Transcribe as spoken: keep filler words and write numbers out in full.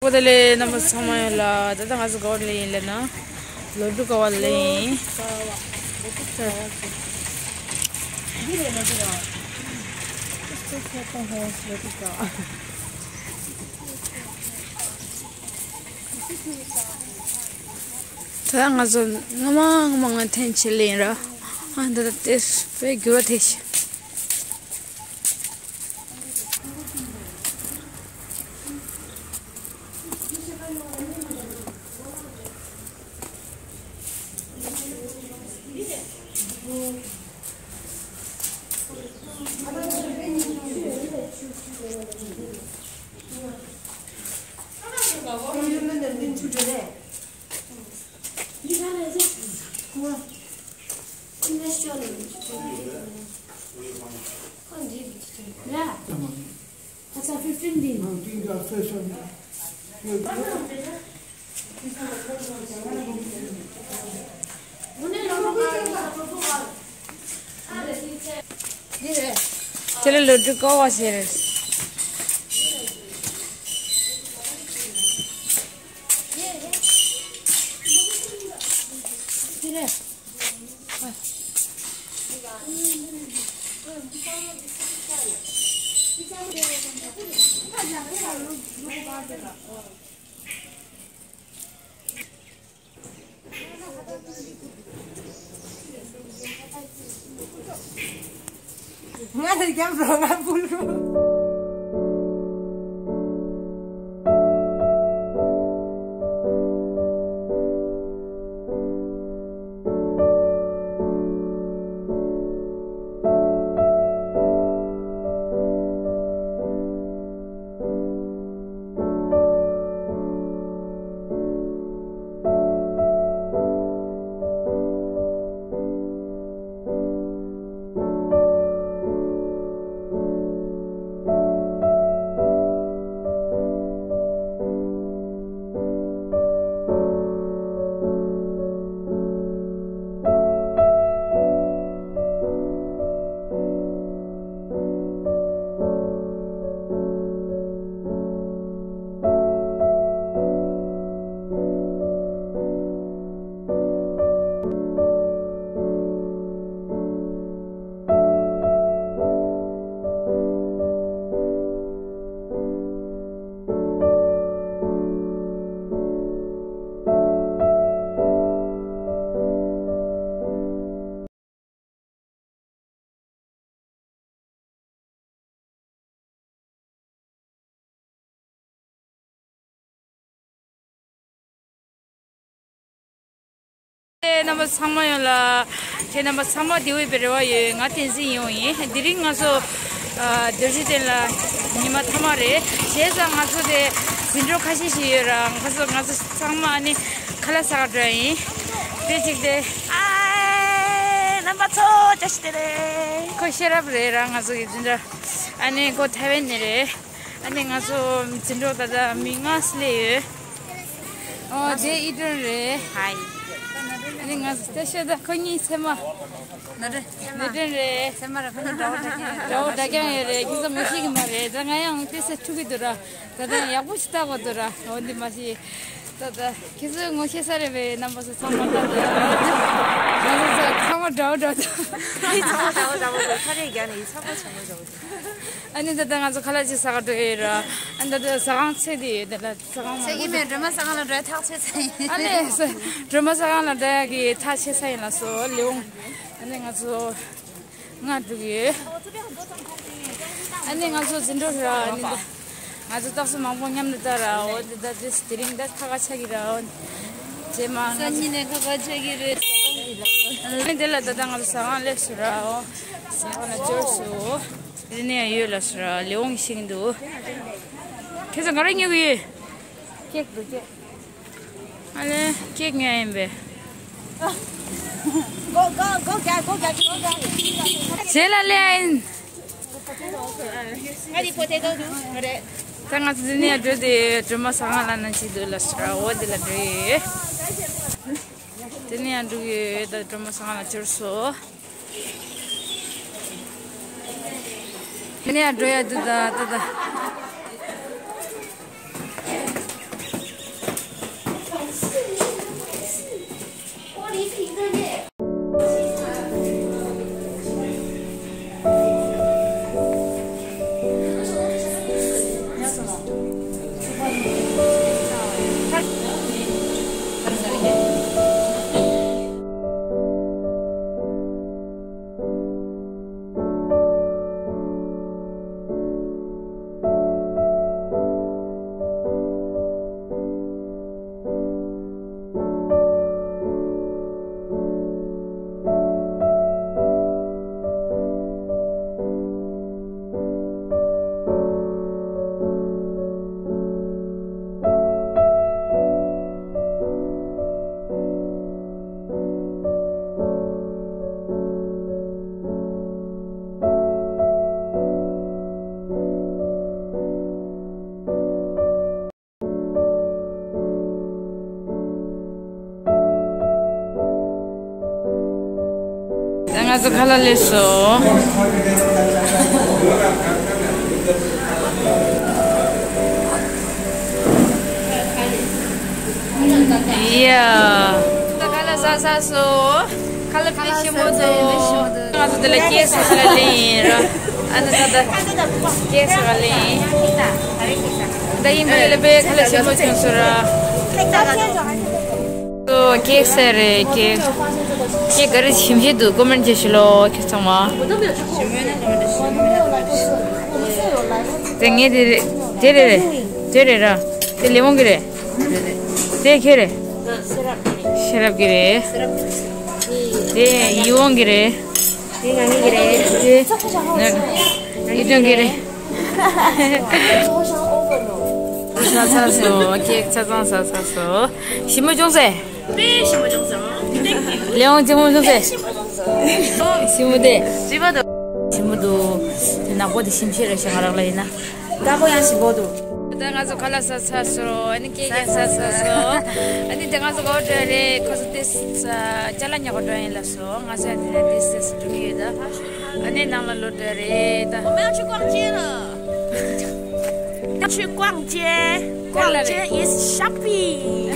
གོ་ད་ལེ་རྣམ་པ་ཚང་མ་ཡོད་ལ། ད་ལྟ་ང་ཚོ་ག་བ་ལ་ཡིན་ལབ་ན། ལོ་ཌུ་ཀ་བ་ལ་ཡིན། ད་ང་ཚོ་སྔ་མ་སྔ་མ་ང་ཐེངས་ཆེ་ལེན་ར། ཨ་ད་ད་དེ་དཔེ་འགྱུར་བ་ཐེབས་ཤིག That's a fifteen din. དེ་ལ་ལོ་དྲུག་ཀ་བ་ཟེར། ང་ལ་རྒྱབ་རོགས། ང་ཕུལ་རོགས། རྣམ་པ་ཚང་མ་ཡོད་ལ། ཁྱེད་རྣམ་པ་ཚང་མ་བདེ་པོ་ཡོད་པའི་རེ་བ་ཡོད། ང་བསྟན་འཛིན་ཡོང་ཡིན། དེ་རིང་ང་ཚོ་ཨ་རྡོ་རྗེ་གདན་ལ་ཉི་མ་མཐའ་མ་རེད། བྱས་ཙང་ང་ཚོ་དེ་འཛིན་གྲོགས་ཁ་ཤས་ཤིག་ཡོད་ར། ང་ཚོ་ང་ཚོ་ཚང་མ་ཨ་ནི་ཁ་ལག་ཟ་ག་འགྲོ་ཡ་ཡིན། དེ་གཅིག་དེ། ཨ་རྣམ་པ་ཚོ་བཀྲ་ཤིས་བདེ་ལེགས། ཁོ་ཤེས་རབ་རེད་ར། ང་ཚོ་གི་འཛིན་གྲོགས། ཨ་ནི་ཁོ་ཐའེ་ཝན་ནས་རེད། ཨ་ནི་ང་ཚོ་འཛིན་གྲོགས་ད་ལྟ་མི་ལྔ་སླེབས་ཡོད། ཨོ་དེ་ཨི་ཀྲུན་རེད། ཧའི། ཨ་ནི་ང་ཚོ་ད་ཤོད་ད། ཁོ་གཉིས་ཚད་མ། ནོར་འཁྲུལ། ནོར་འཁྲུལ་རེད། ཚད་མ་ར། ཁོ་གཉིས་དགྲ་བོ་འདྲ་ཁྱེད། དགྲ་བོ་འདྲ་ཁྱེད་ཡོད་རེད། ཁྱེད་ཚོ་ངོ་ཤེས་ཀྱི་མ་རེད། ད་ང་ཡང་དེ་སེ་ཐུག་གི་འདུག་ར། ད་ད་ཡག་པོ་ཞིག་ལྟ་དགོས་འདུག་ར། འོ་འདི་མ་ཤེས། ད་ད་ཁྱེད་ཚོས་ངོ་ཤེས་ས་རེད་པས། རྣམ་པ་ཚོ་ཚང་མ་ལྟ་དེ། ང་ཚོ་ཚོ་ཚང་མ་འདྲ་བོ་འདྲ་བོ་འདུག་ཚང་མ་འདྲ་བོ་འདྲ་བོ་འདུག་ཁ་རས་རྒྱག་ནས་ཡིན། ཚང་མ་ཚང་མ་འདྲ་བོ་འདུག་ཨ་ནི་ད་ལྟ་ང་ཚོ་ཁ་ལག་ཅིག་ཟ་ག་འགྲོ་ཡི་ར། ཨ་ནི་ད་ལྟ་ཟ་ཁང་ཚད་དེ་ཡོད། ད་ལྟ་ཟ་ཁང་མང་པོ་འདུག་ཆེ་གི་མེད། སྒྲོལ་མ་ཟ་ཁང་ལ་འགྲོ་ཡ་ཐག་ཆོད་ས་ཡིན། ཨ་ནི་སྒྲོལ་མ་ཟ་ཁང་ལ་འགྲོ་ཡ་གི་ཐག་ཆོད་ས་ཡིན་ལགས་སོ། ལེའུ། ཨ་ནི་ང་ཚོ་ང་འགྲོ་གི་ཡོད། ཨ་ནི་ང་ཚོ་འཛིན་གྲོགས་ར། ཨ་ནི་ད་ང་ཚོ་རྟགས་སུ་མང་པོ་མཉམ་དུ་ལྟ་ར། འོ་འདི་ད་དེ་དེ་རིང་ད་ཁ་ཁ་ཆགས་ཀྱི་ར། འོ་རྗེས་མ་ང་ཚོ་སང་ཉིན་ནས་ཁ་ཁ་ཆགས་ཀྱི་རེད། ཨ་ནི་དེ་ལ་ད་ལྟ་ང་ཚོ་ཟ་ཁང་སླེབས་སོང་ར། འོ་ཟ་ཁང་ལ་འབྱོར་སོང་། དེ་ནས་ཡང་ཡོད་ལགས་སོ་ར། ལེའུ་ཤེས་ཀྱི་འདུག་ཁྱེད་ཚོ་ག་རེ་ཉོ་གི་ཡོད། ཀེག་འདུག་ཀེག་ཨ་ལེ་ཀེག་ཉོ་ཡིན་པས། རྗེས་ལ་སླེབས་ཡིན། ད་ང་ཚོ་འདི་ནས་འགྲོ་དེ་སྒྲོལ་མ་ཟ་ཁང་ལ་ན་ཅིག་འདུག་ལགས་སོ་ར། འོ་འདི་ལ་འགྲོ་ཡོད། དེ་ནས་ཡང་འགྲོ་གི་ཡོད། ད་སྒྲོལ་མ་ཟ་ཁང་ལ་འབྱོར་སོང་། དེ་ནས་ཡང་འགྲོ་ཡ་འདུག་ད་ད་ད། ང་ཚོ་ཁ་ལག་སླེབས་སོང་། ཡ། ད་ཁ་ལག་ཟ་ཚར་སོང་། ཁ་ལག་དཔེ་ཞིམ་པོ་འདུག་ང་ཚོ་དེ་ལ་ཀེག་ཟ་ས་ལ་སླེབས་ཡིན་ར། ཨ་ནི་ད་ད་ཀེག་ཟ་ག་སླེབས་ཡིན། ད་ཡིན་པ་ཡིན་ལ་དཔེ་ཁ་ལག་ཞིམ་པོ་བྱུང་སོང་ར། ཨོ། ཀེག་ཟེར་རེད། ཀེག་ཀེག་ག་རེ་ཞིམ་ཞིག་འདུག་ཀོ་མེན་བྱེད་ཤོག་ལོ། ཁྱེད་ཚང་མ། དེ་ངས་དེ་རེད། དེ་རེད་རེད། དེ་རེད་ར། དེ་ལེ་མོན་གི་རེད། དེ་ཁྱེད་རེད། ཤེས་རབ་གི་རེད། དེ་ཡིད་འོང་གི་རེད། དེ་ང་གཉིས་ཀྱི་རེད། དེ་ཡིད་འོང་གི་རེད། ཟ་ཚར་སོང་། ཀེག་ཆ་ཚང་ཟ་ཚར་སོང་། ཞིམ་པོ་བྱུང་ཟེར། དཔེ་ཞིམ་པོ་བྱུང་སོང་། ལེའོང་ལྗིད་མོ་བྱུང་ཟེར། ཞིམ་པོ་བྱུང་སོང་། ཞིམ་པོ་དེ། ཞིམ་པོ་འདུག་ཞིམ་པོ་འདུག་དེ་ནག་པོ་དེ་ཞིམ་ཤེས་རེད་ཤག་ང་རང་ལ་ཡིན་ན། དཀར་པོ་ཡང་ཞིམ་པོ་འདུག་ད་ང་ཚོ་ཁ་ལག་ཟ་ཚར་སོང་། ཨ་ནི་ཀེག་ཀྱང་ཟ་ཚར་སོང་། ཨ་ནི་དེ་ང་ཚོ་ག་པར་འགྲོ་ཡ་རེད། ཁོ་ཚོ་དེ་ཅ་ལག་ཉོ་ག་འགྲོ་ཡ་ཡིན་ལབ་སོང་། ང་ཚོ་ཡང་དེ་ནས་དེ་སེ་སུ་འགྲོ་གི་ཡོད་ད། ཨ་ནི་ནང་ལ་ལོག་འགྲོ་ཡ་རེད་ད། 我们要去逛街了。要去逛街，逛街 is shopping。